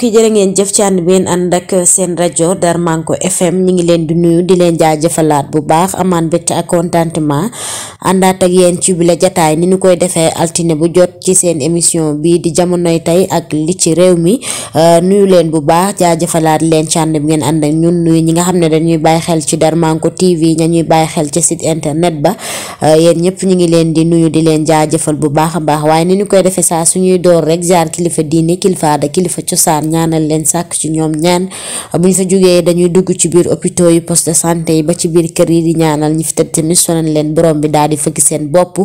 mbokk yi jërë ngeen jëf ci ànd bi ngeen ànd ak seen rajo Darmanko FM ñi ngi leen di nuyu di leen jaajëfalaat bu baax amaan mbégte ak contentement àndaat ak yéen ci bile jataay ni ñu koy defee altine bu jot ci seen émission bi di jamonoy tey ak li ci réew mi nuyu leen bu baax jaajëfalaat leen ci ànd bi ngeen ànd ak ñun nuyu ñi nga xam ne dañuy bàyyi xel ci Darmanko TV ña ñuy bàyyi xel ci site internet ba yéen ñëpp ñu ngi leen di nuyu di leen jaajëfal bu baax a baax waaye ni ñu koy defee saa suñuy door rek jaar kilifa diine kilifa aada kilifa cosaan ñaanal leen sàkk ci ñoom ñaan bu ñu fa jógee dañuy dugg ci biir hôpitaux yi poste de santé yi ba ci biir kër yi di ñaanal ñi fi tëdd tamit sonal leen borom bi daal di fëgg seen bopp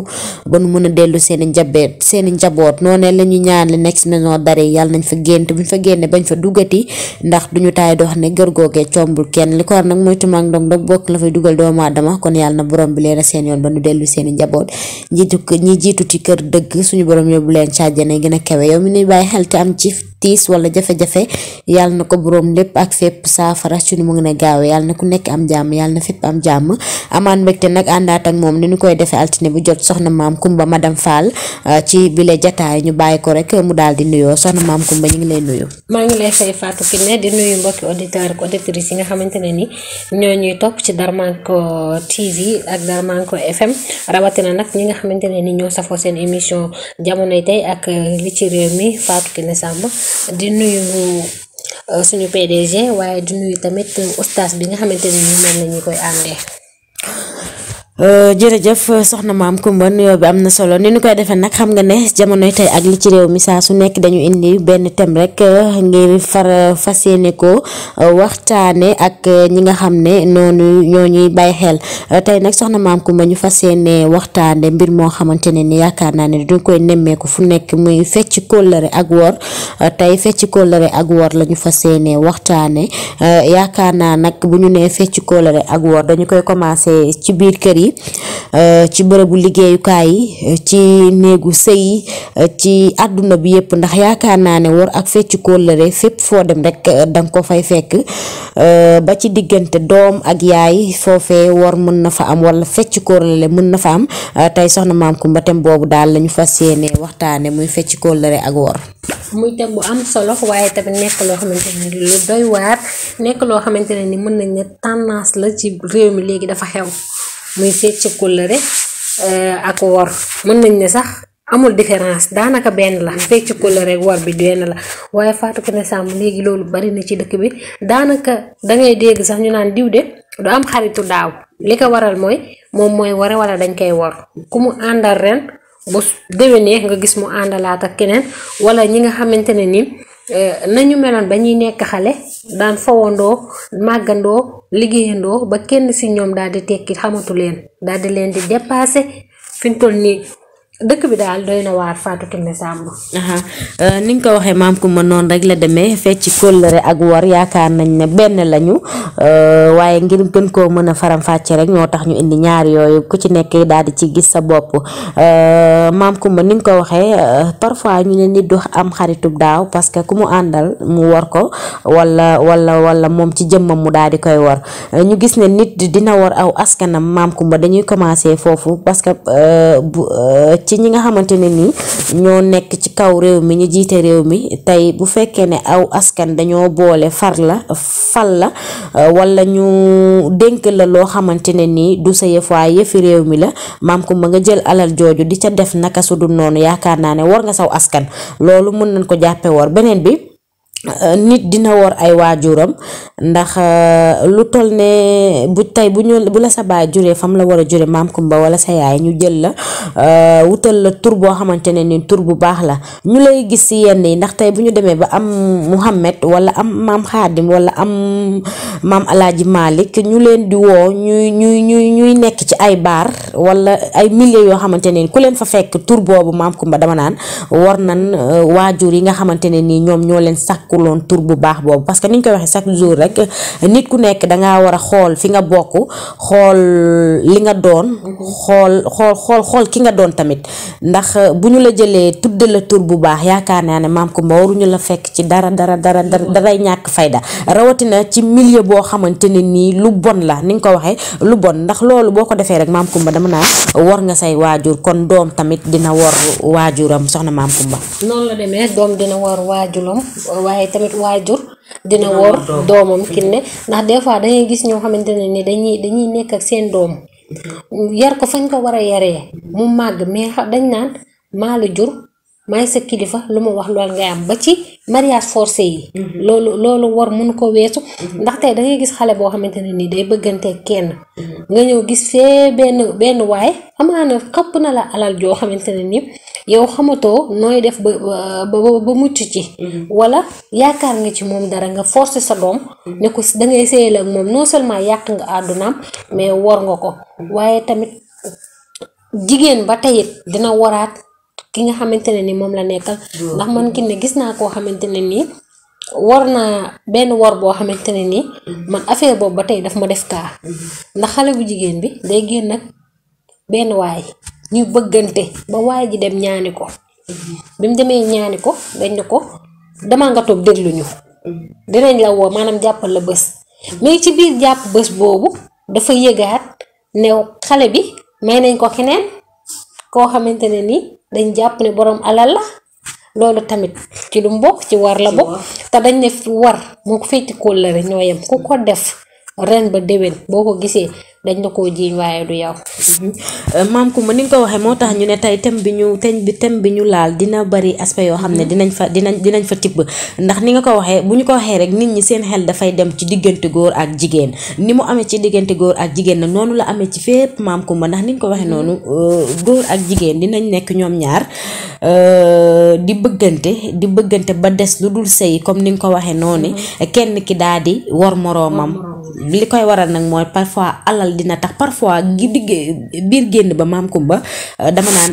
ba nu mën a dellu seen i njaboot noonu la ñu ñaan li nekk si maison d'arrêt yàlla nañ fa gént bu ñu fa génne bañ fa duggati ndax duñu taay dox ne gër googee combul kenn li ko war nag mooy tumaak ndog bokk la fay dugal doomu aadama kon yàlla na borom bi leeral seen yoon ba nu dellu seen i njaboot ñi jiitu ci kër dëgg suñu borom yóbbu leen càjjana gën a kawe yow mi nuy bàyyi xel te am ci tiis wala jafe-jafe yàlla na ko boroom lépp ak fépp saafara ci nu mu gën a gaawe yàlla na ku nekk am jàmm yàlla na fépp am jàmm amaan mbégte nag àndaat ak moom ni ñu koy defee altine bu jot soxna maam Kumba madame Fall ci bile jataay ñu bàyyi ko rek mu daal di nuyoo soxna maam Kumba ñu ngi lay nuyu. maa ngi lay fay Fatou Kiné di nuyu mbokki auditeurs ak auditrices yi nga xamante ne ni ñoo ñuy topp ci Darmanko TV ak Darmanko FM rawatina nag ñi nga xamante ne ni ñoo safoo seen émission jamonoy tey ak li ci réew mi Fatou Kiné Samb di nuyu suñu PDG waaye di nuyu tamit oustaz bi nga xamante ne ni moom la ñu koy àndee. jërëjëf soxna maam Kumba nuyoo bi am na solo ni ñu koy defee nag xam nga ne jamonoy tey ak li ci réew mi saa su nekk dañu indi benn thème rek ngir fas yéene ko waxtaane ak ñi nga xam ne noonu ñoo ñuy bàyyi xel tey nag soxna maam Kumba ñu fas yéene waxtaane mbir moo xamante ne ni yaakaar naa ne duñ koy nemmeeku fu nekk muy fecc kóllëre ak wor tey fecc kóllëre ak wor la ñu fas yéene waxtaane yaakaar naa nag bu ñu nee fecc kóllëre ak wor dañu koy commencé ci biir kër yi ci bërëbu liggéeyukaay yi ci néegu sëy ci àdduna bi yëpp ndax yaakaar naa ne wor ak fecc kóllëre fépp foo dem rek danga ko fay fekk ba ci diggante doom ak yaay foofee wor mën na fa am wala fecc kóllëre mën na fa am tey soxna maam Kumba tem boobu daal lañu fas yéene waxtaane muy fecc kóllëre ak wor muy thème bu am solo waaye tamit nekk loo xamante ne ni lu doy waar nekk loo xamante ne ni mën nañ ne tendance la ci réew mi léegi dafa xew muy fecc kóllëre ak wor mën nañ ne sax amul différence daanaka benn la fecc kóllëre ak wor bi benn la waaye Fatou Kiné Samb léegi loolu bari na ci dëkk bi daanaka dangay dégg sax ñu naan diw de du am xaritu daaw li ko waral mooy moom mooy ware wala dañ koy wor ku mu àndal ren bu déwénee nga gis mu àndalaat ak keneen wala ñi nga xamante ne ni nañu meloon ba ñuy nekk xale daan fawandoo màggandoo liggéeyandoo ba kenn si ñoom daal di tekki xamatu leen daal di leen di dépassé fi mu toll nii dëkk bi daal doy na waar Fatou Kiné Samb. ni nga ko waxee maam Kumba noonu rek la demee fecc kóllëre ak wor yaakaar nañ ne benn lañu waaye ngir gën koo mën a faram-fàcce rek ñoo tax ñu indi ñaar yooyu ku ci nekk daal di ci gis sa bopp maam Kumba ni nga ko waxee parfois ñu ne nit du am xaritub daaw parce que ku mu àndal mu wor ko wala moom ci jëmmam mu daal di koy wor ñu gis ne nit dina wor aw askanam maam Kumba dañuy commencer foofu parce que ci ñi nga xamante ne ni ñoo nekk ci kaw réew mi ñu jiite réew mi tey bu fekkee ne aw askan dañoo boole fal la wala ñu dénk la loo xamante ne ni du sa yëf waaye yëfi réew mi la maam Kumba nga jël alal jooju di ca def naka su dul noonu yaakaar naa ne war nga saw askan loolu mën nañ ko jàppe war beneen bi nit dina wor ay waajuram ndax lu toll ne bu la sa baay juree fam la war a jure maam Kumba wala sa yaay ñu jël la wutal la tur boo xamante ne ni tur bu baax la ñu lay gis ci yenn yi ndax tey bu ñu demee ba am Muhammad wala am maam Xaadim wala am maam Alaaji Malik ñu leen di woo ñuy nekk ci ay baar wala ay milliers yoo xamante ne ni ku leen fa fekk tur boobu maam Kumba dama naan war nan waajur yi nga xamante ne ni ñoom ñoo leen sàkkuloon tur bu baax boobu parce que ni ñu koy waxee chaque jour rek nit ku nekk dangaa war a xool fi nga bokk xool li nga doon xool ki nga doon tamit ndax bu ñu la jëlee tudde la tur bu baax yaakaar naa ne maam Kumba waruñu la fekk ci daray ñàkk fayda rawatina ci milieu boo xamante ne nii lu bon la ni nga ko waxee lu bon ndax loolu boo ko defee rek maam Kumba dama naa war nga say waajur kon doom tamit dina war waajuram soxna maam Kumba. noonu la demee doom dina war waajuram waaye waaye tamit waajur dina wor doomam Kiné ndax des fois dangay gis ñoo xamante ne ni dañuy nekk ak seen doom yar ko fañ ko war a yaree mu màgg mais dañ naan maa la jur maay sa kilifa lu ma wax loolu ngay am ba ci mariage forcé yi loolu war mun ko weesu ndax tey da ngay gis xale boo xamante ne nii day bëggante kenn nga ñëw gis fee benn waay amaana xëpp na la alal joo xamante ne nii yow xamatoo nooy def ba mucc ci wala yaakaar nga ci moom dara nga forcé sa doom ne ko dangay séyal ak moom non seulement yàq nga àddunaam mais war nga ko waaye tamit jigéen ba tey it dina waraat ki nga xamante ne ni moom la nekkal ndax man Kiné gis naa koo xamante ne nii war naa benn war boo xamante ne nii man affaire boobu ba tey daf ma def kaa ndax xale bu jigéen bi day génn nag benn waay ñu bëggante ba waay ji dem ñaani ko bi mu demee ñaani ko dañ ne ko demal nga toog déglu ñu dinañ la woo maanaam jàppal la bés mais ci biir jàpp bés boobu dafa yëgaat ne xale bi may nañ ko keneen koo xamante ne nii dañ jàpp ne borom alal la loolu tamit ci lu mbokk ci war la bokk te dañ ne war moo ko fecc kóllëre ñoo yem ku ko def ren ba déwén boo ko gisee dañ la koo jiiñ waaye du yow. maam Coumba ni nga ko waxee moo tax ñu ne tey thème bi ñu laal dina bari aspect yoo xam ne dinañ fa tibb ndax ni nga ko waxee bu ñu ko waxee rek nit ñi seen xel dafay dem ci diggante góor ak jigéen ni mu amee ci diggante góor ak jigéen nag noonu la amee ci fépp maam Coumba ndax ni nga ko waxee noonu góor ak jigéen dinañ nekk ñoom ñaar di bëggante ba des lu dul sëy comme ni nga ko waxee noonu kenn ki daal di war moroomam li koy waral nag mooy parfois alal dina tax parfois biir génn ba maam Coumba dama naan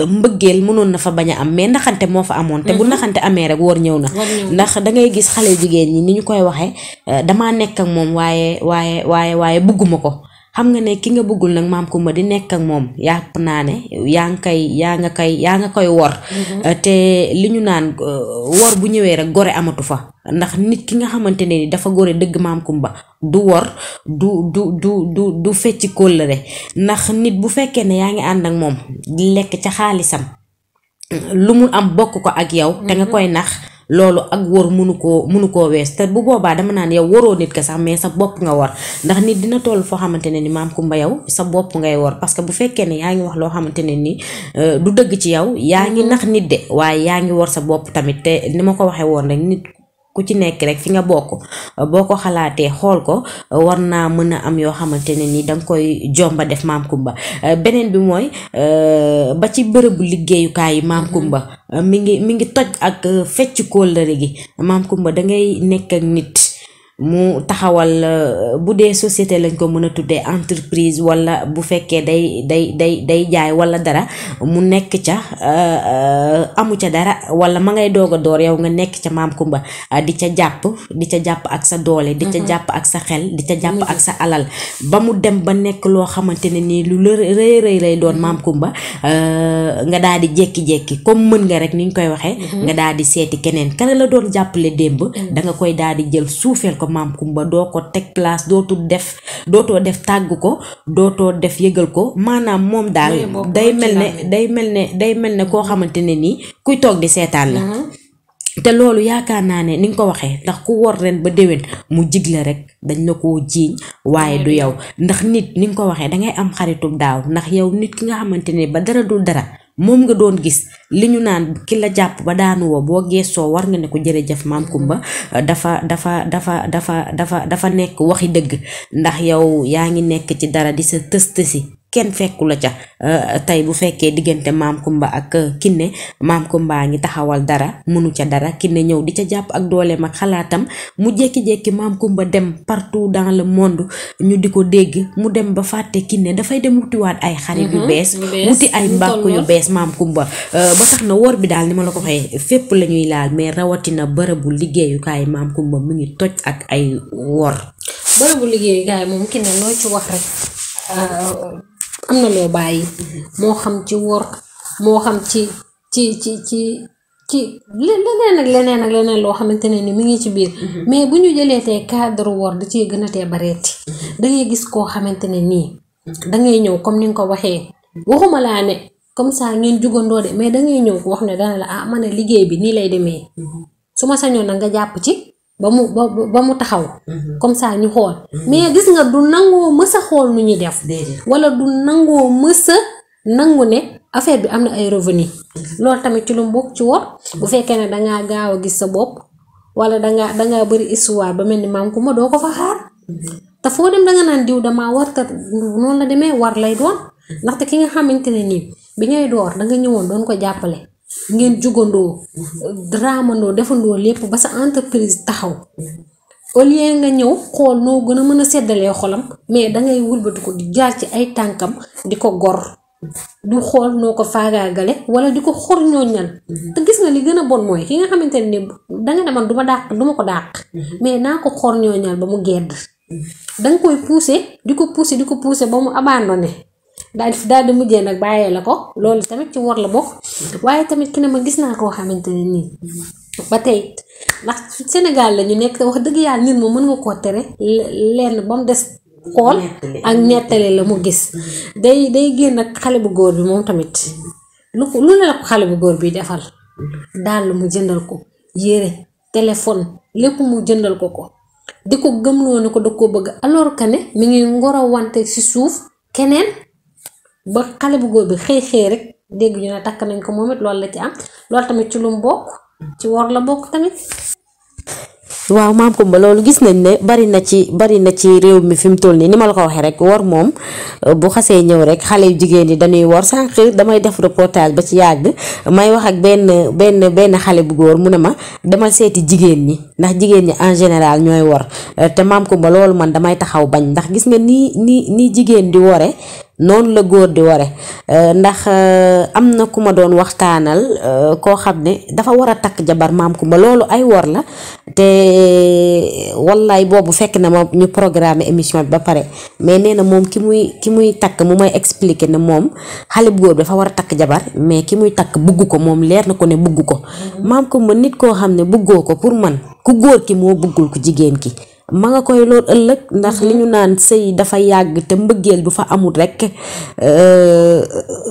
mbëggeel mënoon na fa bañ a am mais naxante moo fa amoon te bu naxante amee rek war ñëw na ndax dangay gis xale jigéen ñi ni ñu koy waxee damaa nekk ak moom waaye bëgguma ko xam nga ne ki nga bëggul nag maam Coumba di nekk ak moom yàpp naa ne yaa nga koy wor te li ñu naan wor bu ñëwee rek gore amatu fa ndax nit ki nga xamante ne ni dafa gore dëgg maam Coumba du wor du fecci kóllëre ndax nit bu fekkee ne yaa ngi ànd ak moom di lekk ca xaalisam lu mu am bokk ko ak yow te nga koy nax loolu ak wóor mënu koo wees te bu boobaa dama naan yow waroo nit ka sax mais sa bopp nga war ndax nit dina toll foo xamante ne ni maam Coumba yow sa bopp ngay war parce que bu fekkee ne yaa ngi wax loo xamante ne ni du dëgg ci yow yaa ngi nax nit de waaye yaa ngi war sa bopp tamit te ni ma ko waxee woon rek nit ku ci nekk rek fi nga bokk boo ko xalaatee xool ko war naa mën a am yoo xamante ne ni danga koy jomba def maam Coumba beneen bi mooy ba ci bërëbu liggéeyukaay yi maam Coumba mi ngi toj ak fecc kóllëre gi maam Coumba dangay nekk ak nit mu taxawal bu dee société lañ ko mën a tuddee entreprise wala bu fekkee day jaay wala dara mu nekk ca amu ca dara wala ma ngay doog a door yow nga nekk ca maam Coumba di ca jàpp ak sa doole di ca jàpp ak sa xel di ca jàpp ak sa alal ba mu dem ba nekk loo xamante ne nii lu rëy lay doon maam Coumba nga daal di jékki-jékki comme mën nga rek ni ñu koy waxee nga daal di seeti keneen kan la doon jàppale démb danga koy daal di jël suufeel ko maam Coumba doo ko teg place dootoo def tàgg ko dootoo def yëgal ko maanaam moom daal day mel ne koo xamante ne nii kuy toog di seetaan la te loolu yaakaar naa ne ni nga ko waxee ndax ku wor ren ba déwén mu jigle rek dañ la koo jiiñ waaye du yow ndax nit ni nga ko waxee dangay am xaritub daaw ndax yow nit ki nga xamante ne ba dara dul dara moom nga doon gis li ñu naan ki la jàpp ba daanu woo boo geesoo war nga ne ko jërëjëf maam Coumba dafa nekk waxi dëgg ndax yow yaa ngi nekk ci dara di sa tëstësi kenn fekku la ca tey bu fekkee diggante maam Coumba ak Kiné maam Coumba ngi taxawal dara mënu ca dara Kiné ñëw di ca jàpp ak dooleem ak xalaatam mu jékki-jékki maam Coumba dem partout dans le monde ñu di ko dégg mu dem ba fàtte Kiné dafay dem wutiwaat ay xarit yu bees wuti ay mbàkk yu bees maam Coumba ba tax na wor bi daal ni ma la ko waxee fépp la ñuy laal mais rawatina bërëbu liggéeyukaay maam Coumba mu ngi toj ak ay wor bërëbu liggéeyukaay moom Kiné loo ci wax rek am na loo bàyyi moo xam ci wor moo xam ci leneen ak leneen loo xamante ne ni mi ngi ci biir mais bu ñu jëlee tey cadre wor da ciy gën a tee bareeti dangay gis koo xamante ne nii dangay ñëw comme ni nga ko waxee waxuma laa ne comme ça ngeen jugandoo de mais dangay ñëw ko wax ne dana la ma ne liggéey bi nii lay demee su ma sañoon nag nga jàpp ci ba mu taxaw comme ça ñu xool mais gis nga du nangoo mës a xool nu ñuy def wala du nangoo mës a nangu ne affaire bi am na ay revenu loolu tamit ci lu mbokk ci wor bu fekkee ne dangaa gaaw a gis sa bopp wala dangaa bëri histoire ba mel ni maam Kumba doo ko fa xaar te foo dem danga naan diw damaa war te noonu la demee war lay doon ndaxte ki nga xamante ne nii bi ngay door danga ñëwoon doon ko jàppale ngeen jugandoo dramandoo defandoo lépp ba sa entreprise taxaw au lieu nga ñëw xool noo gën a mën a seddalee xolam mais dangay wëlbati ko di jaar ci ay tànkam di ko gor du xool noo ko faagaagale wala di ko xor ñooñal te gis nga li gën a bon mooy ki nga xamante ne nii danga ne man duma ko dàq mais naa ko xor ñooñal ba mu gedd danga koy pousser di ko pousser ba mu abandonné daal di mujjee nag bàyyee la ko loolu tamit ci war la bokk waaye tamit ki ne ma gis naa koo xamante ne nii ba tey ndax Sénégal la ñu nekk wax dëgg yàlla nit moom mën nga koo tere lenn ba mu des xool ak nettali la mu gis day génn ak xale bu góor bi moom tamit lu la ko xale bu góor bi defal daal mu jëndal ko yére téléphone lépp mu jëndal ko di ko gëmloo ne ko da koo bëgg alors que ne mi ngi ngoro wante ci suuf keneen ba xale bu góor bi xëy rek dégg ñu ne takk nañ ko moom it loolu la ci am loolu tamit ci lu mu bokk ci war la bokk tamit. waaw maam Kumba loolu gis nañ ne bari na ci réew mi fi mu toll nii ni ma la ko waxee rek war moom bu xasee ñëw rek xale yu jigéen ñi dañuy war sànq damay def reportage ba ci yàgg may wax ak benn xale bu góor mu ne ma demal seeti jigéen ñi ndax jigéen ñi en général ñooy war te maam Kumba loolu man damay taxaw bañ ndax gis nga nii jigéen di wore noonu la góor di ware ndax am na ku ma doon waxtaanal koo xam ne dafa war a takk jabar maam Kumba loolu ay wor la te wallaay boobu fekk na ma ñu programmer émission bi ba pare mais nee na moom ki muy takk mu may expliquer ne moom xale bu góor bi dafa war a takk jabar mais ki muy takk bugg ko moom leer na ko ne bugg ko maam Kumba nit koo xam ne buggoo ko pour man ku góor ki moo buggul ku jigéen ki ma nga koy lool ëllëg ndax li ñu naan sëy dafa yàgg te mbëggeel bu fa amul rek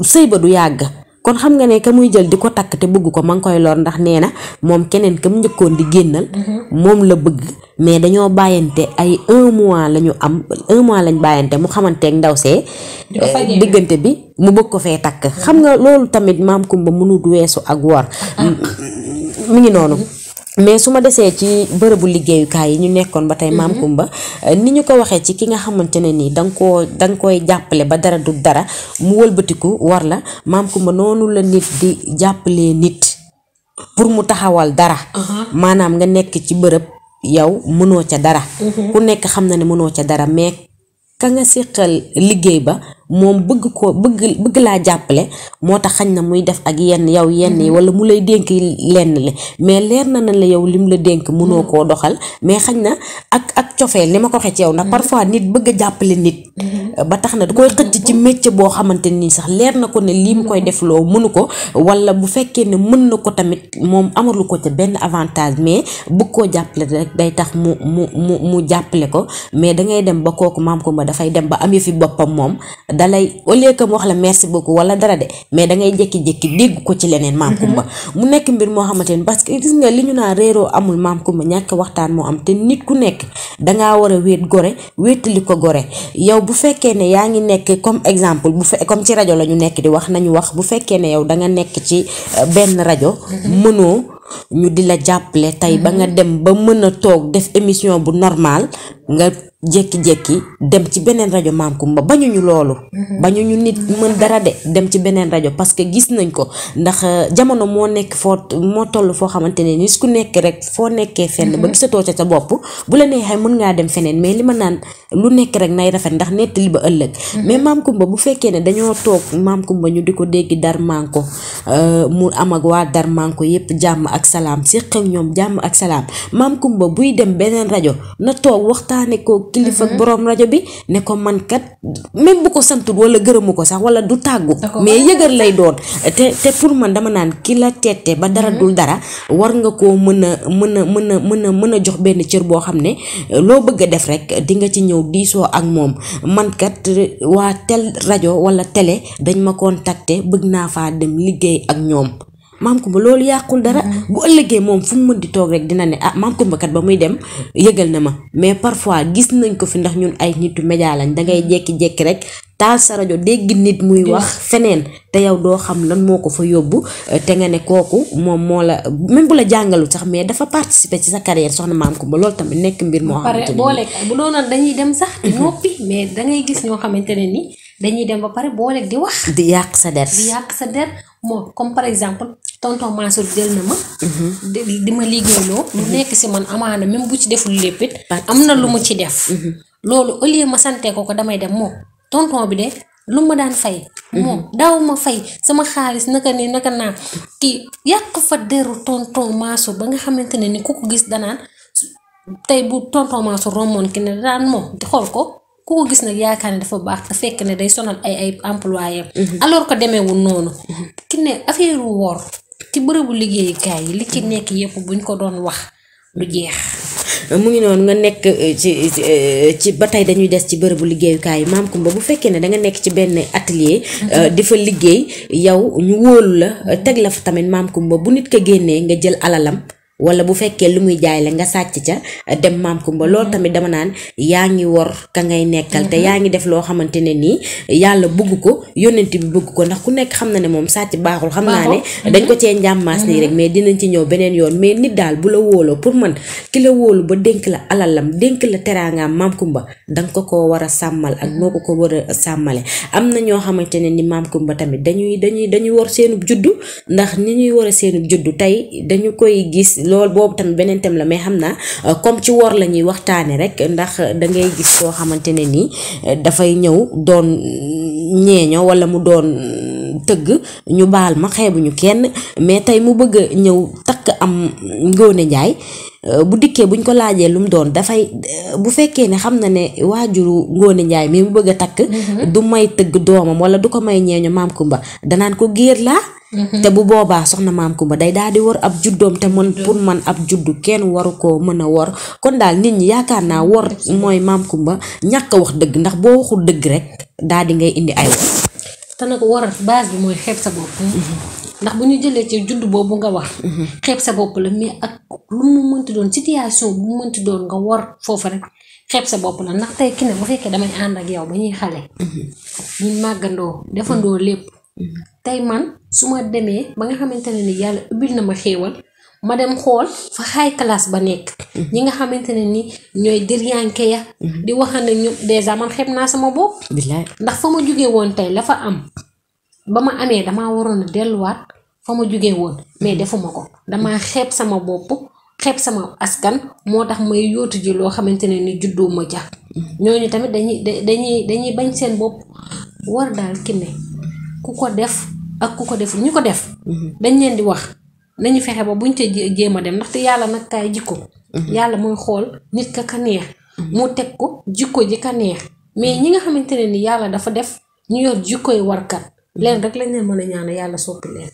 sëy ba du yàgg kon xam nga ne ka muy jël di ko takk te bëgg ko ma nga koy lor ndax nee na moom keneen kam njëkkoon di génnal moom la bëgg mais dañoo bàyyante ay 1 mois la ñu am 1 mois lañ bàyyante mu xamanteeg ndaw see diggante bi mu bëgg ko fee takk xam nga loolu tamit maam Kumba mënul weesu ak wor mi ngi noonu mais su ma desee ci bërëbu liggéeyukaay yi ñu nekkoon ba tey maam Kumba ni ñu ko waxee ci ki nga xamante ne nii danga koy jàppale ba dara du dara mu wëlbatiku war la maam Kumba noonu la nit di jàppalee nit pour mu taxawal dara maanaam nga nekk ci bërëb yow mënoo ca dara ku nekk xam na ne mënoo ca dara mais ka nga séqal liggéey ba moom bëgg laa jàppale moo tax xañ na muy def ak yenn yi wala mu lay dénk lenn li mais leer na la yow lim la dénk mënoo koo doxal mais xañ na ak cofeel li ma ko waxee ci yow ndax parfois nit bëgg a jàppale nit ba tax na da koy xëcc ci métier boo xamante nii sax leer na ko ne lii mu koy def loo mënu ko wala bu fekkee ne mën na ko tamit moom amalu ko ca benn avantage mais bëgg koo jàppale rek day tax mu jàppale ko mais dangay dem ba kooku maam Kumba dafay dem ba am fi boppam moom dalay au lieu que mu wax la merci beaucoup wala dara de mais dangay jékki-jékki dégg ko ci leneen maam Kumba mu nekk mbir moo xamante ni parce que gis nga li ñu naan réeroo amul maam Kumba ñàkk waxtaan moo am te nit ku nekk dangaa war a wéet gore wéetali ko gore yow bu fekkee ne yaa ngi nekk comme exemple comme ci rajo la ñu nekk di wax nañu wax bu fekkee ne yow danga nekk ci benn rajo mënoo ñu di la jàppale tey ba nga dem ba mën a toog def émission bu normal nga jékki-jékki dem ci beneen rajo maam Kumba bañuñu loolu bañuñu nit mën dara de dem ci beneen rajo parce que gis nañ ko ndax jamono moo toll foo xamante ne nit ku nekk rek foo nekkee fenn ba gisatoo ca sa bopp bu la neexee mën ngaa dem feneen mais li ma naan lu nekk rek nay rafet ndax nettali ba ëllëg mais maam Kumba bu fekkee ne dañoo toog maam Kumba ñu di ko dégg Darmanko mu am ak waa Darmanko yépp jàmm ak salaam séq ak ñoom jàmm ak salaam maam Kumba buy dem beneen rajo na toog waxtaane ko kilifa ak borom rajo bi ne ko man kat même bu ko santul wala gërëmu ko sax wala du tàggu mais yëgal lay doon te pour man dama naan ki la teete ba dara dul dara war nga koo mën a jox benn cër boo xam ne loo bëgg a def rek di nga ci ñëw diisoo ak moom man kat waa tel rajo wala télé dañ ma contacter bëgg naa faa dem liggéey ak ñoom maam Kumba loolu yàqul dara. bu ëllëgee moom fu mu mën di toog rek dina ne ah maam Kumba kat ba muy dem yëgal na ma. mais parfois gis nañ ko fi ndax ñun ay nitu média lañ dangay jékki-jékki rek taal sa rajo dégg nit muy wax feneen te yow doo xam lan moo ko fa yóbbu te nga ne kooku moom moo la même bu la jàngalu sax mais dafa participer ci sa carrière soxna maam Kumba loolu tamit nekk mbir moo xamante ne boole bu doonoon dañuy dem sax di noppi mais dangay gis ñoo xamante ne ni dañuy dem ba pare boole di wax di yàq sa der moo comme par exemple tonton Mansour jël na ma di ma liggéeyloo lu nekk si man amaana même bu ci deful lépp it am na lu mu ci def loolu au lieu ma sante ko damay dem moom tonton bi de lu ma daan fay moom daaw ma fay sama xaalis naka nii naka naa kii yàq fa deru tonton Mansour ba nga xamante ne ni ku ko gis danaan tey bu tonton Mansour romboon ki ne daan moom di xool ko ku ko gis nag yaakaar ne dafa baax te fekk ne day sonal ay employé alors que demeewul noonu ki ne affaire wor ci bërëbu liggéeyukaay yi li ci nekk yëpp buñ ko doon wax du jeex. mu ngi noonu nga nekk ci ba tey dañuy des ci bërëbu liggéeyukaay yi maam Kumba bu fekkee ne danga nekk ci benn atelier di fa liggéey yow ñu wóolu la teg la fa tamit maam Kumba bu nit ko génnee nga jël alalam wala bu fekkee lu muy jaay la nga sàcc ca dem maam Kumba loolu tamit dama naan yaa ngi wor ka ngay nekkal te yaa ngi def loo xamante ne nii yàlla bëgg ko yónnent bi bëgg ko ndax ku nekk xam na ne moom sàcc baaxul xam naa ne dañ ko cee njàmmaas nii rek mais dinañ ci ñëw beneen yoon mais nit daal bu la wóoloo pour man ki la wóolu ba dénk la alalam dénk la teraangaam maam Kumba danga ko war a sàmmal ak noo ko war a sàmmale am na ñoo xamante ne ni maam Kumba tamit dañuy war seenub juddu ndax ni ñuy war a seenub juddu tey dañu koy gis loolu boobu tamit beneen thème la mais xam naa comme ci wor la ñuy waxtaane rek ndax dangay gis soo xamante ne nii dafay ñëw doon ñeeño wala mu doon tëgg ñu baal ma xeebuñu kenn mais tey mu bëgg a ñëw takk am Ngoone Njaay bu dikkee buñ ko laajee lu mu doon dafay bu fekkee ne xam na ne waajuru Ngoone Njaay mais mu bëgg a takk du may tëgg doomam wala du ko may ñeeño maam Kumba danaan ko géer laa te bu boobaa soxna maam Kumba day daal di war ab juddoom te man pour man ab juddu kenn waru koo mën a wor kon daal nit ñi yaakaar naa wor mooy maam Kumba ñàkk a wax dëgg ndax boo waxul dëgg rek daal di ngay indi ay wor te nag war base bi mooy xeeb sa bopp ndax bu ñu jëlee ci juddu boobu nga wax xeeb sa bopp la mais ak lu mu mënti doon situation bu mu mënti doon nga war foofu rek xeeb sa bopp la ndax tey ki ne bu fekkee damay ànd ak yow ba ñuy xale ñun màggandoo defandoo lépp tey man su ma demee ba nga xamante ne ni yàlla ubbil na ma xéewal ma dem xool fa high class ba nekk ñi nga xamante ne ni ñooy diryanke ya di waxane ñu dèjà man xeeb naa sama bopp ndax fa ma jógee woon tey la fa am ba ma amee damaa waroon a delluwaat fa ma jógee woon mais defuma ko damaa xeeb sama bopp xeeb sama askan moo tax may yóotu ji loo xamante ne ni juddoo ma ja ñooñu tamit dañuy bañ seen bopp war daal ki ne ku ko def ak ku ko deful ñu ko def dañ leen di wax nañu fexe ba buñ ca jéem a dem ndaxte yàlla nag kaay jikko yàlla mooy xool nit ka neex mu teg ko jikko ji ka neex mais ñi nga xamante ne ni yàlla dafa def ñu yor jikkoy warkat leen rek lañ leen mën a ñaan yàlla soppi leen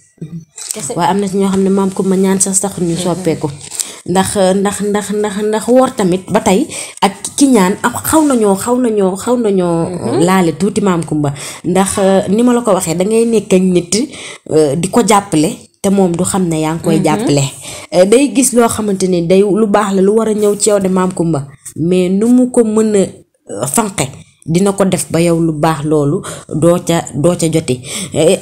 waaye am na ci ñoo xam ne maam Kumba ñaan sax taxul ñu soppeeku ndax wor tamit ba tey ak ki ñaan ak xaw nañoo laale tuuti maam Kumba ndax ni ma la ko waxee dangay nekk ak nit di ko jàppale te moom du xam ne yaa ngi koy jàppale day gis loo xamante ni day lu baax la lu war a ñëw ci yow de maam Kumba mais nu mu ko mën a fanqe dina ko def ba yow lu baax loolu doo ca joti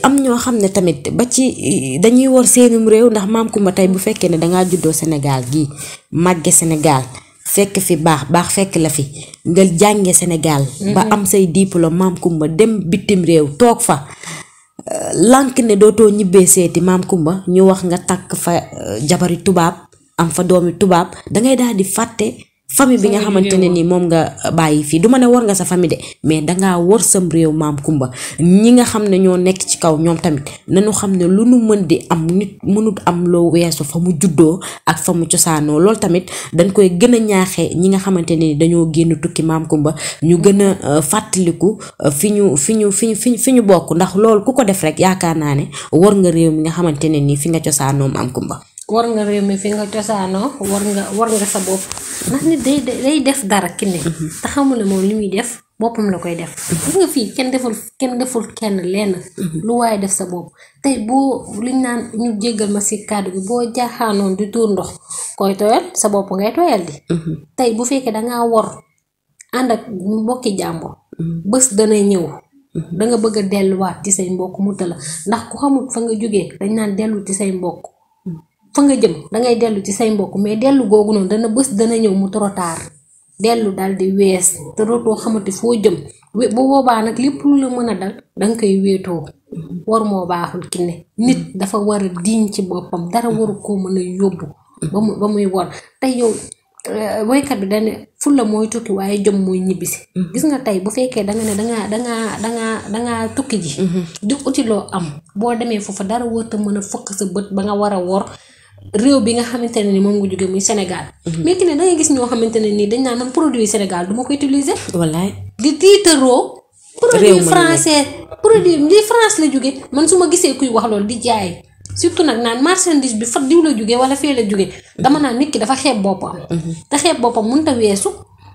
am ñoo xam ne tamit ba ci dañuy wor seenum réew ndax maam Kumba tey bu fekkee ne dangaa juddoo Sénégal gii màgge Sénégal fekk fi baax fekk la fi nga jànge Sénégal ba am say diplôme maam Kumba dem bitim réew toog fa lànk ne dootoo ñibbee seeti maam Kumba ñu wax nga takk fa jabari tubaab am fa doomi tubaab dangay daal di fàtte famille bi nga xamante ne ni moom nga bàyyi fii du ma ne war nga sa famille de mais dangaa war sam réew maam Kumba ñi nga xam ne ñoo nekk ci kaw ñoom tamit nañu xam ne lu nu mën di am nit mënut am loo weesu fa mu juddoo ak fa mu cosaanoo loolu tamit dañ koy gën a ñaaxee ñi nga xamante ne ni dañoo génn tukki maam Kumba ñu gën a fàttaliku fi ñu bokk ndax loolu ku ko def rek yaakaar naa ne war nga réew mi nga xamante ne ni fi nga cosaanoo maam Kumba war nga réew mi fi nga cosaanoo war nga sa bopp ndax nit day def dara ki ne te xamul ne moom li muy def boppam la koy def. gis nga fii kenn deful kenn lenn. lu waaye def sa bopp tey boo liñ naan ñu jéggal ma si kàddu bi boo jaaxaanoon di tuur ndox koy tooyal sa bopp ngay tooyal di. tey bu fekkee dangaa wor ànd ak mbokki jàmbur. bés dana ñëw. danga bëgg a delluwaat ci say mbokk mu tëla ndax ku xamul fa nga jógee dañ naan dellu ci say mbokk. fa nga jëm dangay dellu ci say mbokk mais dellu googu noonu dana ñëw mu trop tard. dellu daal di wees te dootoo xamante foo jëm bu boobaa nag lépp lu la mën a dal danga koy wéetoo. war moo baaxul Kiné nit dafa war a diñ ci boppam dara waru koo mën a yóbbu. ba muy war tey yow woykat bi dane fulla mooy tukki waaye jom mooy ñibbisi. gis nga tey bu fekkee danga ne dangaa tukki ji. di uti loo am boo demee foofa dara warta mën a fëkk sa bët ba nga war a wor réew bi nga xamante ne ni moom nga jóge muy Sénégal. mais Kiné da ngay gis ñoo xamante ne nii dañ naan man produit Sénégal du ma ko utiliser. wallaay di tiitaroo. produit français produit li France la jóge man su ma gisee kuy wax loolu di jaay. surtout nag naan marchandise bi fa diw la jóge wala fee la jóge dama naan nit ki dafa xeeb boppam. te xeeb boppam mënut a weesu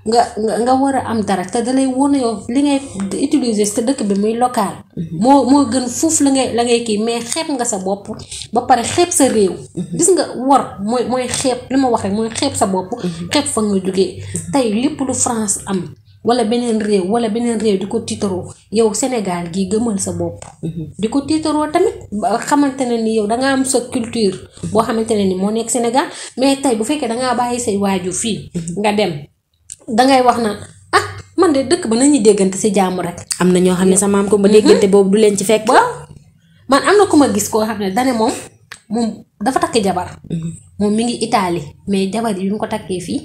nga war a am dara te dalay wóor yow li ngay utiliser sa dëkk bi muy local. moo gën foofu la ngay kii mais xeeb nga sa bopp ba pare xeeb sa réew. gis nga wor mooy xeeb li ma wax rek mooy xeeb sa bopp. xeeb fa nga jógee tey lépp lu France am. wala beneen réew di ko tiitaroo yow Sénégal gi gëmal sa bopp. di ko tiitaroo tamit xamante ne ni yow dangaa am sa culture. boo xamante ne ni moo nekk Sénégal mais tey bu fekkee dangaa bàyyi say waajur fii. nga dem dangay wax naan man de dëkk ba nañuy déggante si jàmm rek. am na ñoo xam ne sa maam ko ba déggante boobu du leen ci fekk. waaw man am na ku ma gis koo xam ne dane moom dafa takk jabar. moom mi ngi Italie mais jabar yi ñu ko takkee fii.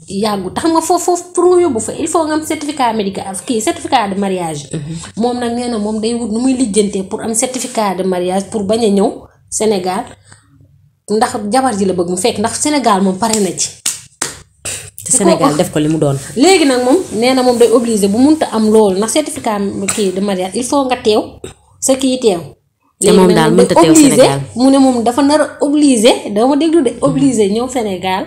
yàggu tax nga foofu pour nga yóbbu fa il faut nga am certificat médical certificat de mariage. moom nag nee na moom day wut nu muy lijjantee pour am certificat de mariage pour bañ a ñëw Sénégal ndax jabar ji la bëgg mu fekk ndax Sénégal moom pare na ci. te Sénégal def ko li mu doon. léegi nag moom nee na moom day obligé bu munta am loolu ndax certificat de mariage il faut nga teew sa kii teew. te moom daal mënta teew Sénégal mu ne moom dafa nar a obligé dama déglu de obligé ñëw Sénégal.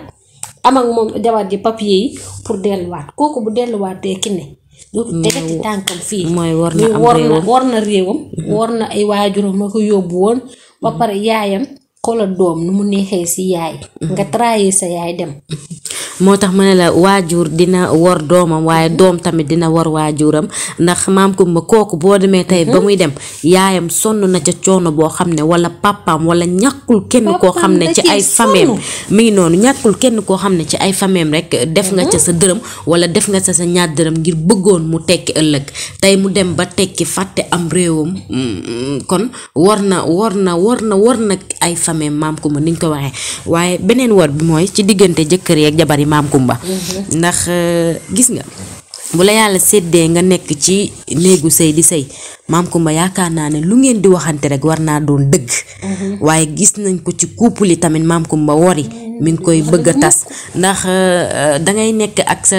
am ak moom jabar ji papier yi pour delluwaat kooku bu delluwaatee Kiné dootu tegati tànkam fii. mooy war na réewam. war na ay waajuram ma ko yóbbu woon. ba pare yaayam xoolal doom nu mu neexee si yaay. nga trahir sa yaay dem. moo tax ma ne la waajur dina war doomam waaye doom tamit dina war waajuram ndax maam Kumba kooku boo demee tey ba muy dem yaayam sonn na ca coono boo xam ne wala papaam wala ñàkkul kenn koo xam ne ci ay fameem mi ngi noonu ñàkkul kenn koo xam ne ci ay fameem rek def nga ca sa dërëm wala def nga sa ñaar dërëm ngir bëggoon mu tekki ëllëg tey mu dem ba tekki fàtte am réewam kon war na ay fameem maam Kumba niñ ko waxee waaye beneen war bi mooy ci diggante jëkkër yeeg jabar yi maam Kumba ndax gis nga bu la yàlla séddee nga nekk ci néegu sëy di sëy maam Kumba yaakaar naa ne lu ngeen di waxante rek war naa doon dëgg waaye gis nañ ko ci couple yi tamit maam Kumba wori mi ngi koy bëgg a tas ndax dangay nekk ak sa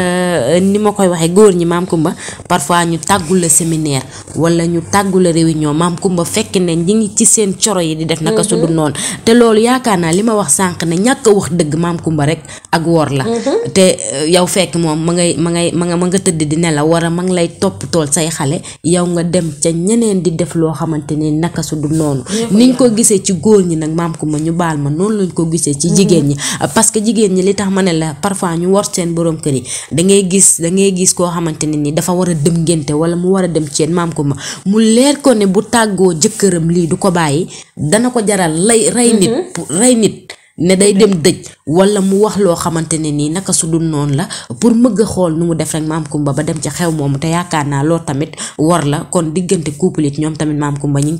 ni ma koy waxee góor ñi maam Kumba parfois ñu tàggul la séminaire wala ñu tàggul la réunion maam Kumba fekk ne ñi ngi ci seen coro yi di def naka su dul noonu te loolu yaakaar naa li ma wax sànq ne ñàkk a wax dëgg maam Kumba rek ak wor la te yow fekk moom ma nga tëdd di nelaw war a ma ngi lay topp tool say xale yow nga dem ca ñeneen di def loo xamante ne naka su dul noonu niñ ko gisee ci góor ñi nag maam Kumba ñu baal ma noonu lañ ko gisee ci jigéen ñi parce que jigéen ñi li tax ma ne la parfois ñu war seen borom kër yi da ngay gis koo xamante ne ni dafa war a dem ngénte wala mu war a dem ceen maam Kumba mu leer ko ne bu tàggoo jëkkëram lii du ko bàyyi dana ko jaral rey nit ne day dem dëj wala mu wax loo xamante ne nii naka su dul noonu la pour mëgg a xool nu mu def rek maam Kumba ba dem ca xew moomu te yaakaar naa loolu tamit war la kon diggante couple it ñoom tamit maam Kumba ñi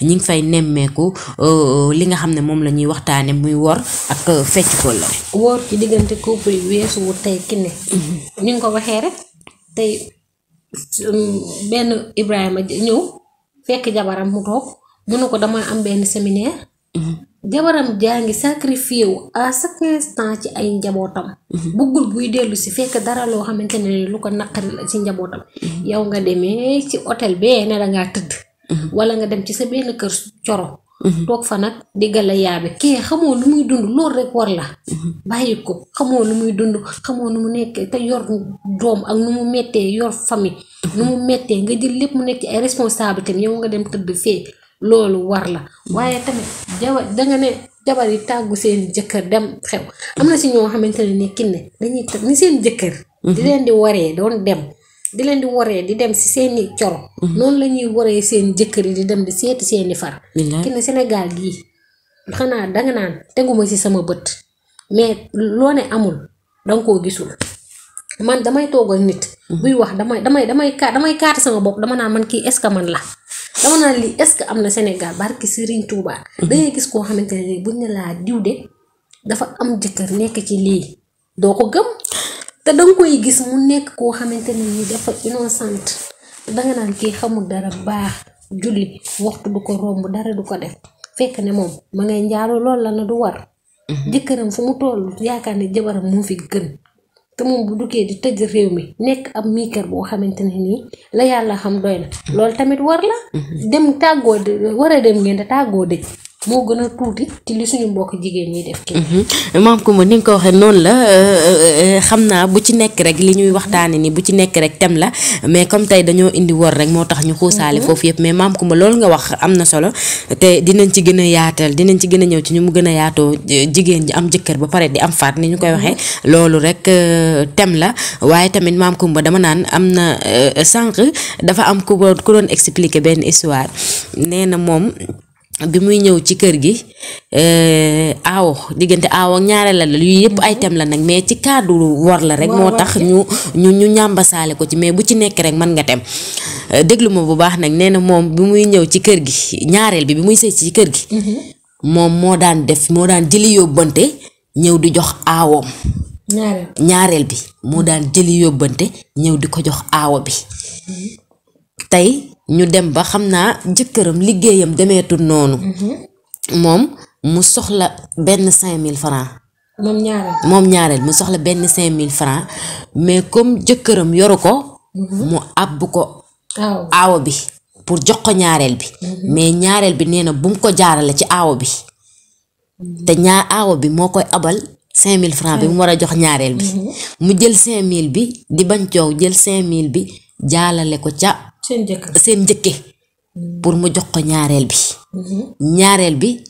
ngi fay nemmeeku li nga xam ne moom la ñuy waxtaane muy wor ak fecc ko la wor ci diggante couple yi weesu wu tey Kiné ni nga ko waxee rek tey benn Ibrahima ñëw fekk jabaram mu toog mu ne ko dama am benn séminaire jabaram jaa ngi sacrifié wu à chaque instant ci ay njabootam bëggul buy dellu si fekk dara loo xamante ne lu ko naqari la ci njabootam yow nga demee ci hôtel bee ne da ngaa tëdd wala nga dem ci sa benn kër coro toog fa nag diggal la yaabe kii xamoo lu muy dund loolu rek war la bàyyi ko xamoo lu muy dund xamoo nu mu nekk te yor doom ak nu mu mettee yor famille nu mu mettee nga jël lépp mu nekk ci ay responsabilité yow nga dem tëdd fee loolu war la waaye tamit danga ne jabar yi tàggu seen jëkkër dem xew am na si ñoo xamante ne ni kinne dañuy tëdd ni seen jëkkër di leen di waree doon dem di leen di waree di dem si seeni coro noonu la ñuy waree seen jëkkër yi di dem di seeti seeni far kinne Sénégal gii xanaa danga naan teguma ci sama bët mais loo ne amul danga koo gisul man damay toogal nit buy wax damay kaata sama bopp dama naan man kii est-ce que man la dama naan lii est-ce que am na Sénégal barki Serigne Touba dangay gis koo xamante ne buñ ne laa diw de dafa am jëkkër nekk ci lii doo ko gëm te danga koy gis mu nekk koo xamante ne nii dafa innocent danga naan kii xamul dara baax julli waxtu du ko romb dara du ko def fekk ne moom ma ngay njaaloo loolu la na du war jëkkëram fu mu toll yaakaar ne jabaram moo fi gën te moom bu duggee di tëj réew mi nekk ab miikar boo xamante ne nii la yàlla xam doy na loolu tamit war la dem tàggoo war a dem ngeen te tàggoo dëj moo gën a tuuti ci li suñu mbokk jigéen ñi def ki maam Coumba ni nga ko waxee noonu la xam naa bu ci nekk rek li ñuy waxtaane ni bu ci nekk rek tem la mais comme tey dañoo indi wor rek moo tax ñu xuusaale foofu yëpp mais maam Coumba loolu nga wax am na solo te dinañ ci gën a yaatal dinañ ci gën a ñëw ci ñu mu gën a yaatoo jigéen ji am jëkkër ba pare di am faat ni ñu koy waxee loolu rek tem la waaye tamit maam Coumba dama naan am na sànq dafa am ku doon expliquer benn histoire nee na moom bi muy ñëw ci kër gi diggante aaw ak ñaareel la yu yëpp ay tem la nag mais ci cadre wor la rek moo tax ñu ñàmbasaale ko ci mais bu ci nekk rek mën nga tem déglu ma bu baax nag nee na moom bi muy ñëw ci kër gi ñaareel bi muy sëy ci kër gi moom moo daan jëli yóbbante ñëw di jox aawoom ñaareel bi moo daan jëli yóbbante ñëw di ko jox aawo bi tey ñu dem ba xam naa jëkkëram liggéeyam demeetul noonu moom mu soxla benn 5000 francs moom ñaareel mu soxla benn 5000 francs mais comme jëkkëram yoru ko mu àbb ko aawo bi pour jox ko ñaareel bi mais ñaareel bi nee na bu mu ko jaarale ci aawo bi te aawo bi moo koy abal 5000 francs bi mu war a jox ñaareel bi mu jël 5000 bi di bañ coow jël 5000 bi jaalale ko ca seen njëkke pour mu jox ko ñaareel bi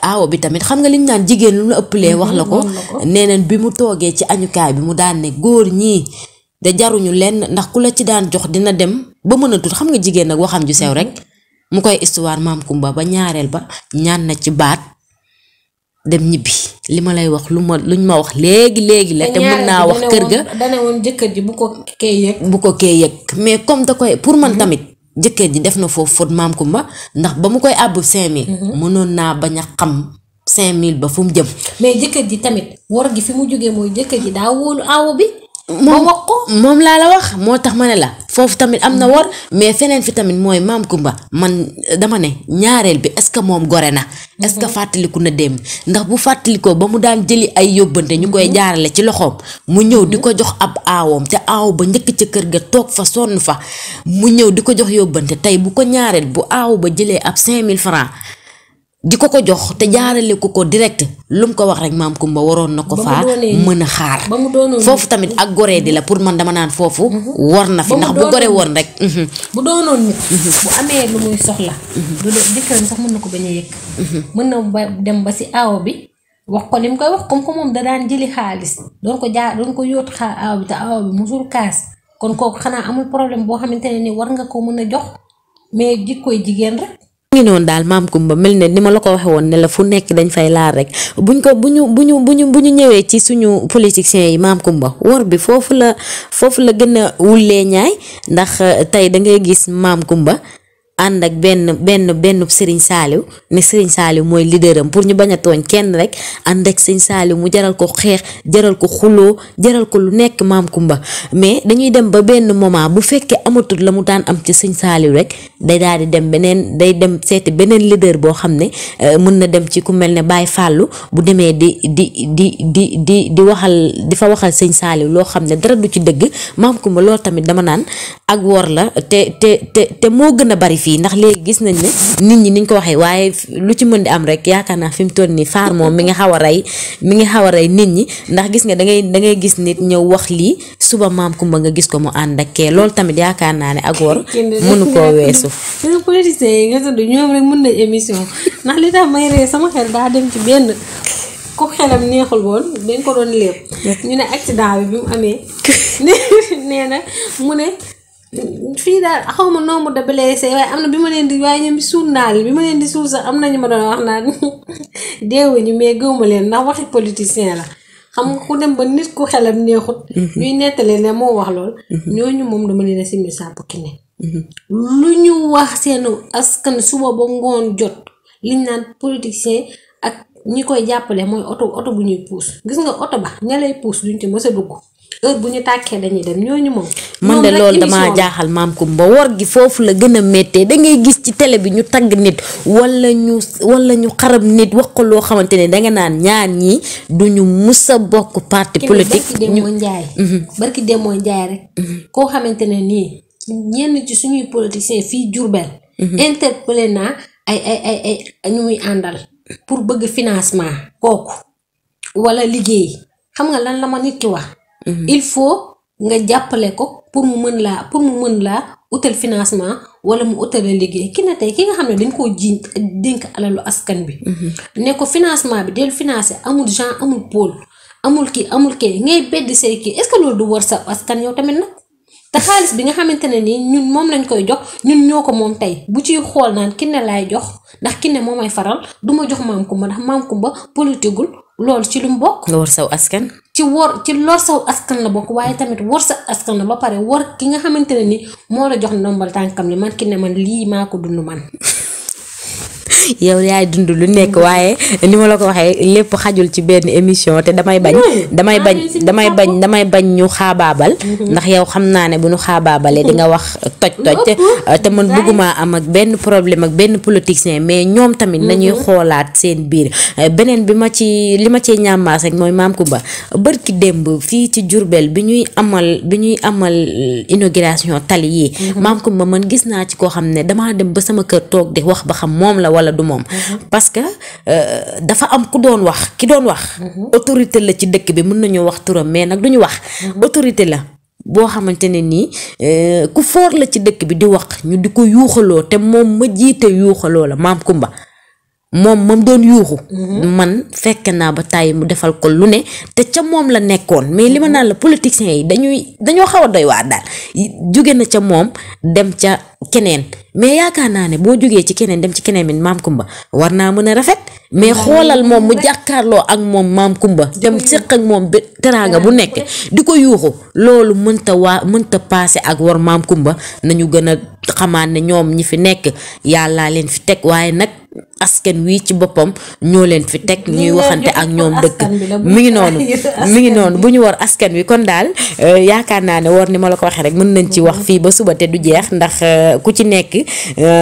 aawo bi tamit xam nga liñ naan jigéen lu la ëppalee wax la ko neeneen bi mu toogee ci añukaay bi mu daan ne góor ñii da jaruñu lenn ndax ku la ci daan jox dina dem ba mën a tut xam nga jigéen nag waxam ju sew rek mu koy histoire maam Coumba ba ñaareel ba ñaan na ci baat dem ñibbi li ma lay wax luñ ma wax léegi la te mën naa wax kër ga dana woon jëkkër ji bu ko kee yëg mais comme da koy pour man tamit jëkkër ji def na foofu faute maam Coumba ndax ba mu koy àbb 5000 mënoon naa bañ a xam 5000 ba fu mu jëm mais jëkkër ji tamit war gi fi mu jógee mooy jëkkër ji daa wóolu aawo bi moom laa la wax moo tax ma ne la foofu tamit am na wor mais feneen fi tamit mooy maam Coumba man dama ne ñaareel bi est-ce que moom gore na est-ce que fàttaliku na dem ndax bu fàttalikoo ba mu daan jëli ay yóbbante ñu koy jaarale ci loxoom mu ñëw di ko jox ab aawoom te aaw ba njëkk ca kër ga toog fa sonn fa mu ñëw di ko jox yóbbante tey bu ko ñaareel bu aaw ba jëlee ab 5000 francs di ko jox te jaarale ko direct lu mu ko wax rek maam Coumba waroon na ko faa mën a xaar foofu tamit ak goree di la pour man dama naan foofu war na fi ndax bu gore woon rek bu doonoon nit bu amee lu muy soxla du jëkkëram sax mën na ko bañ a yëg mën na dem ba si aawo bi wax ko li mu koy wax comme que moom da daan jëli xaalis doon ko yóot aawo bi te aawo bi musul kaas kon kooku xanaa amul problème boo xamante ne ni war nga ko mën a jox mais jikkoy jigéen rek ngi noonu daal maam Coumba mel ne ni ma la ko waxe woon ne la fu nekk dañ fay laal rek bu ñu ñëwee ci suñu politiciens yi maam Coumba wor bi foofu la gën a wullee ñaay ndax tey da ngay gis maam Coumba ànd ak benn Serigne Saliou ne Serigne Saliou mooy leaderam pour ñu bañ a tooñ kenn rek ànd ak Serigne Saliou mu jaral ko xeex jaral ko xuloo jaral ko lu nekk maam Coumba mais dañuy dem ba benn moment bu fekkee amatul la mu daan am ci Serigne Saliou rek day daal di dem day dem seeti beneen leader boo xam ne mën na dem ci ku mel ne Baye Fallou bu demee di waxal di fa waxal Serigne Saliou loo xam ne dara du ci dëgg maam Coumba loolu tamit dama naan ak wor la te moo gën a bari fii kii ndax léegi gis nañ ne nit ñi niñ ko waxee waaye lu ci mën di am rek yaakaar naa fi mu toll nii faar moom mi ngi xaw a rey nit ñi ndax gis nga da ngay gis nit ñëw wax lii suba maam Kumba nga gis ko mu ànd ak kee loolu tamit yaakaar naa ne ak wor mënu koo weesu. politiciens yi nga tudd ñoom rek mën nañ émission ndax li tax may ree sama xel daa dem ci benn ku xelam neexul woon dañ ko doon lépp ñu ne accident bi mu amee nee na mu ne fii daal xaw ma nombre de blessés waaye am na bi ma leen di waaye ñoom suul naa leen bi ma leen di suul sax am nañu ma doon wax naan deewuñu mais gëwma leen ndax waxi politicien la xam nga ku dem ba nit ku xelam neexut ñuy nettali ne moo wax lool ñooñu moom dama leen a simmi sàpp ki ne lu ñu wax seen askan suba ba ngoon jot liñ naan politicien ak ñi koy jàppale mooy oto bu ñuy puus gis nga oto ba ña lay puus duñ ci mës a dugg heure bu ñu tàkkee dañuy dem ñooñu moom. man de loolu damaa jaaxal maam Kumba wor gi foofu la gën a méttee da ngay gis ci télé bi ñu tagg nit wala ñu xarab nit wax ko loo xamante ne danga naan ñaar ñii duñu mus a bokk parti politique. barki Demba Ndiaye rek. koo xamante ne nii ñenn ci suñuy politiciens fii Diourbel. interpellé naa ay ñu muy àndal. pour bëgg financement kooku wala liggéey xam nga lan la ma nit ki wax. il faut nga jàppale ko pour mu mën laa utal financement wala mu utal liggéey ki ne tey ki nga xam ne dañ koo jiiñ dénk alalu askan bi. ne ko financement bi del financé amul Jean amul Paul amul kii ngay beddi say kii est-ce que loolu du war sa askan yow tamit nag. te xaalis bi nga xamante ne nii ñun moom lañ koy jox ñun ñoo ko moom tey bu ciy xool naan ki ne laay jox ndax ki ne moo may faral du ma jox maam Kumba ndax maam Kumba politigul loolu ci lu mu bokk. nga war saw askan. ci lor saw askan la bokk waaye tamit war sa askan la ba pare war ki nga xamante ne ni moo la jox ndombal tànkam li man ki ne man lii maa ko dund man. yow yaay dund lu nekk waaye ni ma la ko waxee lépp xajul ci benn émission te damay bañ ñu xaabaabal ndax yow xam naa ne bu ñu xaabaabalee di nga wax toj te man bëgguma am ak benn problème ak benn politicien mais ñoom tamit nañuy xoolaat seen biir beneen li ma ci ñàmbaas rek mooy maam Kumba bërki démb fii ci Diourbel bi ñuy amal inauguration tali yi maam Kumba man gis naa ci koo xam ne damaa dem ba sama kër toog di wax ba xam moom la wala du moom parce que dafa am ki doon wax autorité la ci dëkk bi mën nañoo wax turam mais nag duñu wax autorité la boo xamante ne nii ku foor la ci dëkk bi di wax ñu di ko yuuxaloo te moom ma jiite yuuxaloo la maam Kumba moom doon yuuxu man fekk naa ba tàyyi mu defal ko lu ne te ca moom la nekkoon mais li ma naan la politiciens yi dañoo xaw a doy waar daal jóge na ca moom dem ca keneen mais yaakaar naa ne boo jógee ci keneen dem ci keneen mi maam Kumba war naa mën a rafet mais xoolal moom mu jàkkaarloo ak moom maam Kumba dem séq ak moom teraanga bu nekk di ko yuuxu loolu mënta paase ak war maam Kumba nañu gën a xamaat ne ñoom ñi fi nekk yàllaa leen fi teg waaye nag askan wi ci boppam ñoo leen fi teg ñuy waxante ak ñoom dëkk mi ngi noonu bu ñu war askan wi kon daal yaakaar naa ne war ni ma la ko waxee rek mën nañ ci wax fii ba suba te du jeex ndax ku ci nekk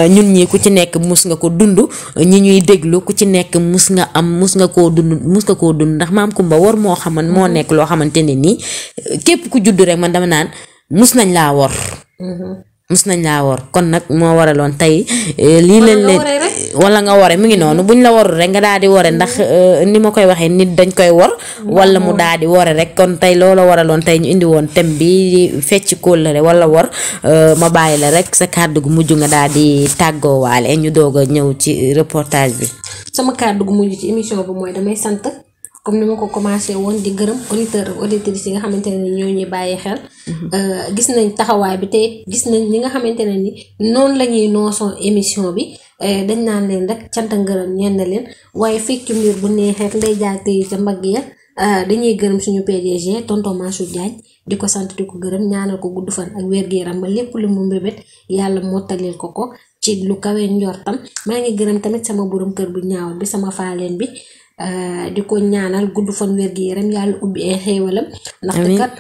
ñun ñi ku ci nekk mus nga ko dund ñi ñuy déglu ku ci nekk mus nga koo dund ndax maam Kumba war moo nekk loo xamante ne nii képp ku judd rek man dama naan mus nañ laa wor kon nag moo waraloon tey lii leen wala nga wore mi ngi noonu buñ la warul rek nga daal di wore ndax ni ma koy waxee nit dañ koy wor wala mu daal di wore rek kon tey loolu waraloon tey ñu indi woon thème bi fecc kóllëre wala wor ma bàyyi la rek sa kàddu gu mujj nga daal di tàggoowaale ñu doog a ñëw ci reportage bi. sama kàddu gu mujj ci émission bi mooy damay sant comme ni ma ko commencé woon di gërëm auditeur ak auditrices yi nga xamante ne ni ñoo ñuy bàyyi xel. gis nañ taxawaay bi te gis nañ ñi nga xamante ne ni noonu la ñuy noosoo émission bi dañ naan leen rek cant ngërëm ñeen na leen waaye fekk ci mbir bu neexee nday jaay tey ca mbagg ya dañuy gërëm suñu PDG tonton Mansour Diagne di ko sant di ko gërëm ñaanal ko gudd fan ak wér-gu-yaram ba lépp lu mu mbébét yàlla mottalil ko ci lu kawe njortam maa ngi gërëm tamit sama borom kër bu ñaaw bi sama faaleen bi. di ko ñaanal gudd fan wér gi yaram yàlla ubbi ay xéewalam ndaxte kat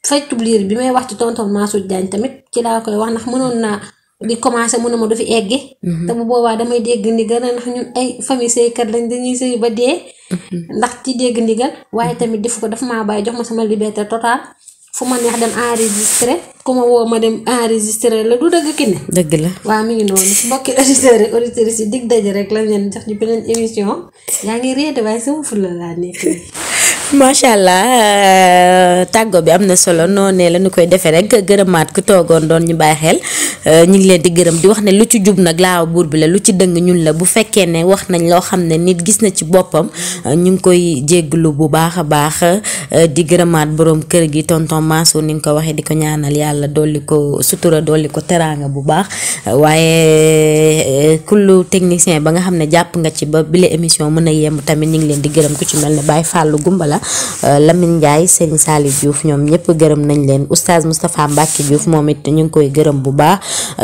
feccub liir bi may wax ci tonton Mansour Diagne tamit ci laa koy wax ndax mënoon naa di commencé mu ne ma du fi eggi te bu boobaa damay dégg ndigal ndax ñun ay famille sëykat lañ dañuy sëy ba dee ndax ci dégg ndigal waaye tamit defu ko dafa maa bàyyi jox ma sama liberté totale fu ma neex dem enregistré ku ma woo ma dem enregistré la du dëgg ki ne. dëgg la waaw mi ngi noonu mbokki auditeurs ak auditrices yi dig daje rek lañ leen jox ñu beneen émission yaa ngi réede waaye sama fulla laa nekk nii. macha allah tàggo bi am na solo noonee la ñu koy defee rek gërëmaat ku toogoon doon ñu bàyyi xel ñu ngi leen di gërëm di wax ne lu ci jub nag laawa buur bi la lu ci dëng ñun la bu fekkee ne wax nañ loo xam ne nit gis na ci boppam ñu ngi koy jégglu bu baax a baax di gërëmaat borom kër gi tonton Mansour ni nga ko waxee di ko ñaanal yàlla dolli ko sutura dolli ko teraanga bu baax waaye kullu technicien ba nga xam ne jàpp nga ci ba bile émission mën a yemb tamit ñu ngi leen di gërëm ku ci mel ne Baye Fallou Gumbala Lamine Ndiaye Serigne Saliou Diouf ñoom ñëpp gërëm nañ leen oustaz Moustapha Mbacke Diouf moom it ñu ngi koy gërëm bu baax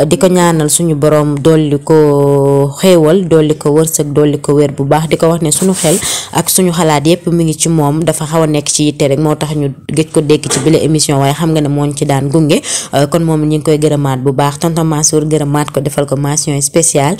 di ko ñaanal suñu borom dolli ko xéewal dolli ko wërsëg dolli ko wér bu baax di ko wax ne suñu xel ak suñu xalaat yépp mi ngi ci moom dafa xaw a nekk ci yitte rek moo tax ñu gëj ko dégg ci bile émission waaye xam nga ne mooñ ci daan gunge kon moom ñu ngi koy gërëmaat bu baax tonton Mansour gërëmaat ko defal ko mention spéciale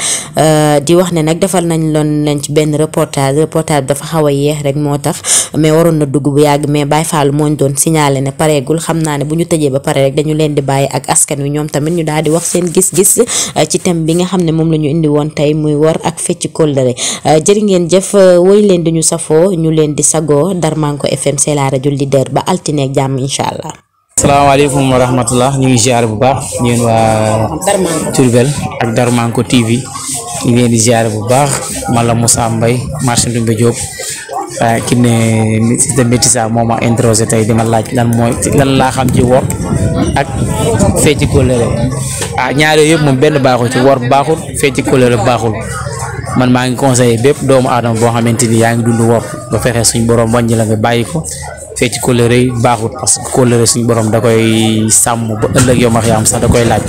di wax ne nag defal nañ loon leen ci benn reportage bi dafa xaw a yéex rek moo tax mais waroon na dugg bu yàgg mais Baye Fall moo ñu doon signalé ne pareegul xam naa ne bu ñu tëjee ba pare rek dañu leen di bàyyi ak askan wi ñoom tamit ñu daal di wax seen gis-gis ci thème bi nga xam ne moom la ñu indi woon tey muy wor ak fecc kóllëre jërë ngeen jëf woy leen di ñu safoo ñu leen di sagoo Darmanko FM c'est la rajo leader ba altine ak jàmm incha allah. asalaamaaleykum wa rahmatullah ñu ngi ziare bu baax ñeen waa Diourbel ak Darmanko TV ñu ngi leen di ziare bu baax man la Moussa Mbaye marché Ndoumbé Diop ki ne système métissa moo ma introsé tey dima laaj lan laa xam ci wor ak fecc kóllëre ñaar yooyu yëpp moom benn baaxul ci wor baaxul fecc kóllëre baaxul man maa ngi conseillé bépp doomu aadama boo xamante ni yaa ngi dund wor ba fexe suñ borom wàññi la nga bàyyi ko fecc kóllëre yi baaxul parce que kóllëre suñ borom da koy sàmm ba ëllëg yow ma am sax da koy laaj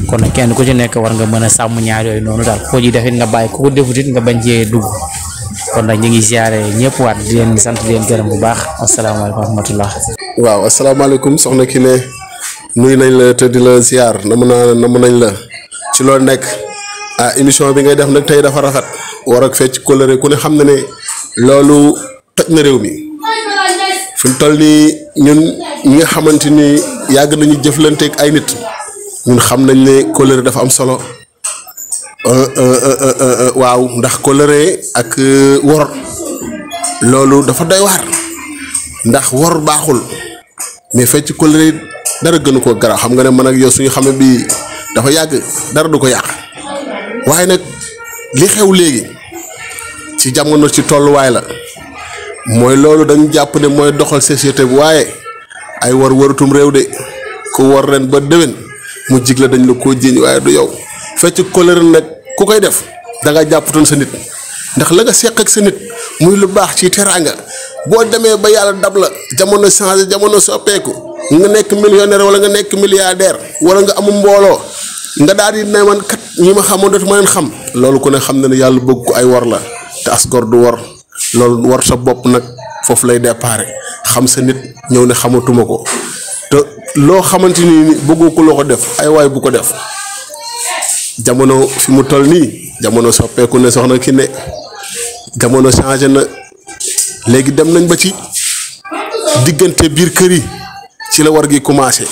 kon nag kenn ku ci nekk war nga mën a sàmm ñaar yooyu noonu daal koo ji defit nga bàyyi ku ko defut it nga bañ cee dugg kon nag ñu ngi ziare ñëpp waat di leen sant di leen gërëm bu baax asalaamaaleykum wa rahmatullah. waaw asalaamaaleykum soxna ki ne nuyu nañ la te di la ziar namm nañ la ci loolu nekk émission bi ngay def nag tey dafa rafet war ak fecc kóllëre ku ne xam na ne loolu toj na réew mi fi mu toll nii ñun ñi nga xamante ni yàgg nañu jëflanteeg ay nit ñun xam nañ ne kóllëre dafa am solo waaw ndax kóllëre ak wor loolu dafa doy waar ndax wor baaxul mais fecc kóllëre dara gënu ko garaaw xam nga ne man ak yow suñu xame bi dafa yàgg dara du ko yàq waaye nag li xew léegi ci jamono ci tolluwaay la mooy loolu dañu jàpp ne mooy doxal société bi waaye ay wor waratum réew de ku wor ren ba déwén mu jig la dañ la koo jéñ waaye du yow fecc kóllëre nag ku koy def da nga jàppatoon sa nit ndax la nga seq ak sa nit muy lu baax ci teraanga boo demee ba yàlla dab la jamono changé jamono soppeeku nga nekk millionnaire wala nga nekk milliardaire wala nga amul mbooloo nga daal di ne man kat ñi ma xamoon dootu ma leen xam loolu ku ne xam na ne yàlla bëgg ko ay wor la te as gor du wor loolu war sa bopp nag foofu lay déparé xam sa nit ñëw ne xamatuma ko te loo xamante ni bëggu ko loo ko def ay waay bu ko def jamono fi mu toll nii jamono soppeeku ne soxna ki ne jamono changé na léegi dem nañ ba ci diggante biir kër yi ci la war gi commencé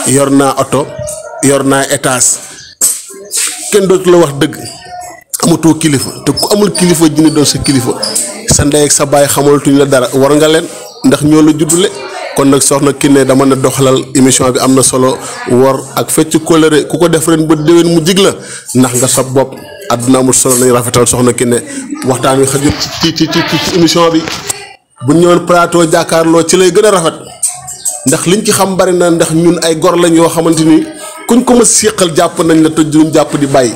yor naa oto yor naa étage kenn dootu la wax dëgg amatoo kilifa te ku amul kilifa dina doon sa kilifa sa ndey ak sa baay xamalatuñ la dara war nga leen ndax ñoo la juddule kon nag soxna ki ne dama ne doxalal émission bi am na solo wor ak fecc kóllëre ku ko def ren ba déwén mu jig la ndax nga sa bopp àdduna amul solo nañ rafetal soxna ki ne waxtaan wi xajut ci émission bi bu ñëwoon plateau jàkkaarloo ci lay gën a rafet ndax liñ ci xam bari na ndax ñun ay gor lañ yoo xamante ni kuñ ko ma séqal jàpp nañ la te duñ jàpp di bàyyi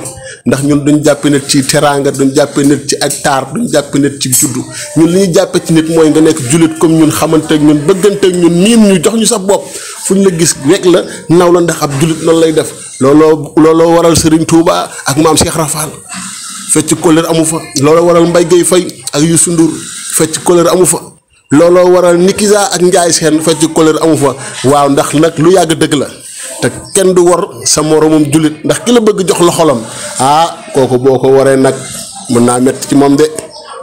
ndax ñun duñ jàppe nit ci teraanga duñ jàppe nit ci ak taar duñ jàppe nit ci juddu ñun li ñu jàppe ci nit mooy nga nekk jullit comme ñun xamanteeg ñun bëgganteeg ñun miin ñu jox ñu sa bopp fu ñu la gis rek la naw la ndax ab jullit noonu lay def looloo waral Serigne Touba ak maam Cheikh Rafal fecc kóllëre amu fa looloo waral Mbaye Gueye Faye ak Youssou Ndour fecc kóllëre amu fa looloo waral Nikiza ak Ndiaye Sène fecc kóllëre amu fa waaw ndax nag lu yàgg dëgg la te kenn du war sa moromum jullit ndax ki la bëgg jox la xolam kooku boo ko waree nag mën naa métti ci moom de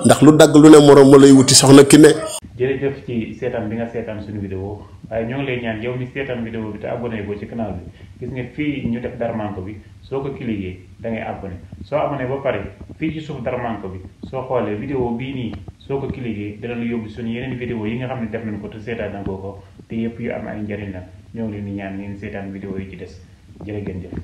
ndax lu dagg lu ne morom ma lay wuti soxna ki ne jërëjëf ci seetaan bi nga seetaan suñu vidéo waaye ñoo ngi lay ñaan yow mi seetaan vidéo bi te abonné boo ci canal bi gis nga fii ñu def Darmanko bi soo ko cliquer da ngay abonné soo abonné ba pare fii ci suuf Darmanko bi soo xoolee vidéo bii nii soo ko cliquer dina la yóbbu suñu yeneen vidéo yi nga xam ne def nañ ko te seetaan na ko te yëpp yu am ay njariñ la ñoo ngi leen di ñaan ngeen seetaan vidéo yi ci des jërë ngeen jëf